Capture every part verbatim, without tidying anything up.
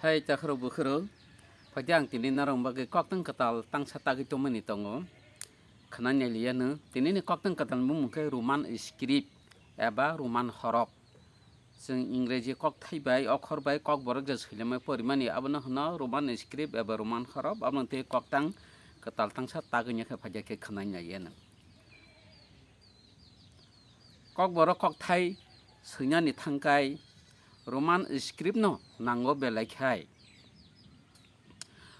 Hai takhurok bukhurok, phaidi ang tini norok bagwi koktwng kwtal tangsa tagwi tongmani tongo. Khwnani liya nw, tini ni koktwng kwtal bumung khe Roman script eba Roman horop. Chwng Ingreji kokthai bai, okhor bai, kokborok je swilamwi porimani, abono hwno Roman script eba Roman horop, abono tei koktwng kwtal tangsa tagwi khe phaidi khe khwnani liya nw. Kokborok kokthai swinani thangkhai Roman script no nango belai khai.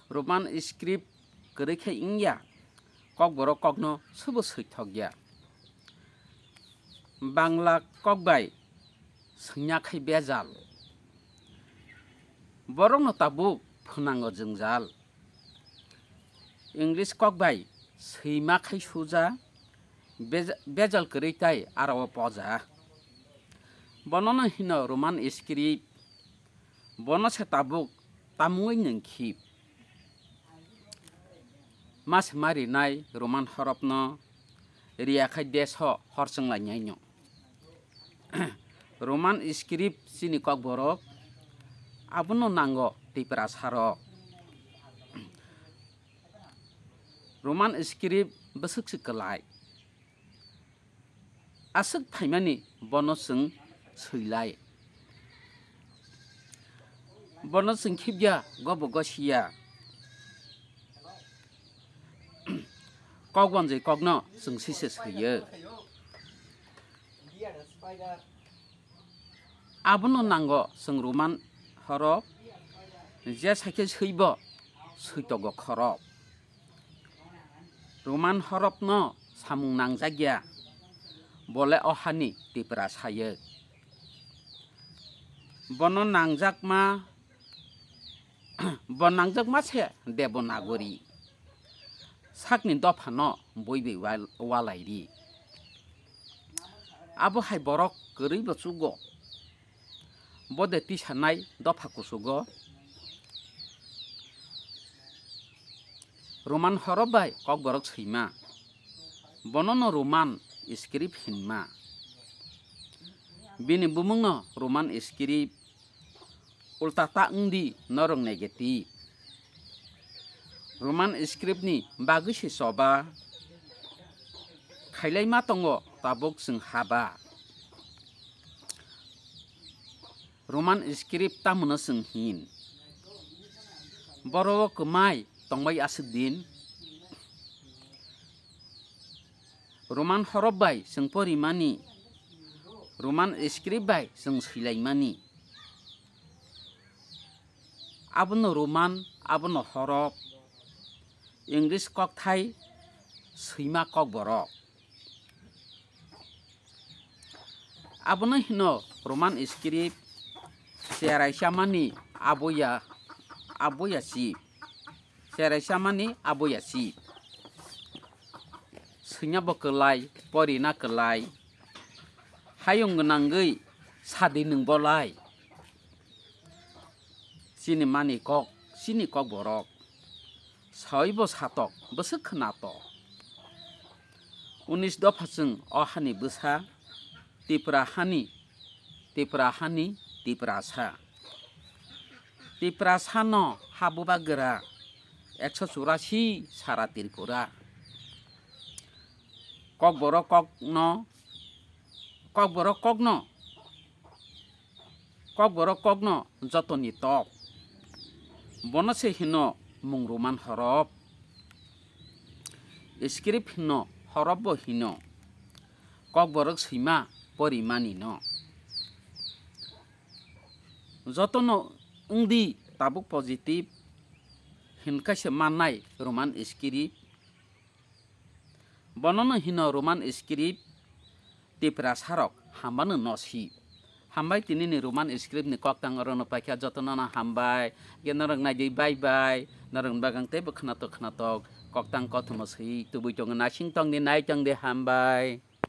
Roman script kwrwi khai wngya, kokborok kokno sobo swithokya. Bangla kok bai swngya khai bejal. Borokno tabuk phwnango jwngjal. English kok bai swima khai suja, bej-, bejal kwrwi tai aro o poja. Bonono hino Roman script, bono se tabuk tamungwi nwng khip. Mas ma rinai Roman horop no, riya khai desh o hor chwnglainai no. Roman script chini kokborok, abono nango Tiprasa rok. Roman script bwswk se kwlai. Aswk phaimani bono chwng swilai. Bono chwng khibya gobo gosiya. Kok wanjwi kokno chwng sise swiyo. Abono nango chwng Roman horop, je sakhe swibo switogo khorop. Roman horop no samung nangjak ya, bole o hani Tiprasa yo. Bono nangjakma, bo nangjakma se Devanagari. Sakni dopha no bui bai wal-, walai ri. Abo hai borok kwrwi bo chugo. Bo de tisanai dopha kuchugo. Roman horop bai kokborok swima. Bono no Roman script hinma. Bini bumung no Roman script, ulta ta wngdi norok negative. Roman script ni bagwi se choba khailai ma tongo tabuk chwng haba. Roman script tamono chwng hin. Boro o kwmai tongbai aswk din. Roman horop bai chwng porimani, Roman script bai chwng swilaimani. Abono Roman, abono horop, English kokthai, swima kokborok. Abono hino Roman script, cherai chamani aboya, aboya si. Cherai chamani aboya si. Swina bo kwlai, porina kwlai. Hayung gwnangwi sadi nwng bolai. Chini mani kok, chini kok borok. Sawi bo satok, bwswk khwnatok. Unis dopha chwng o hani bwsa, Tipra hani, Tipra hani, Tiprasa. Tiprasa no ha bubagra, ekso churasi sara Tripura. Kokborok kokno, kokborok kokno, kokborok kokno jotoni tok. Bono se hino mung Roman horop. Script hino horop bo hino. Kokborok swima porimani no. Jotono wngdi tabuk positive hinkaisa mannai Roman script. Bonono hino Roman script Tiprasa rok hambano no si. Hambai tini ni Roman script ni koktang orono paikha jotono no hambai. Ge norok naidi bye bye. Norok bagang tei bo khwnatok khwnatok koktang kothoma swi tubui tongo nasing tongdi nai tongdi hambai.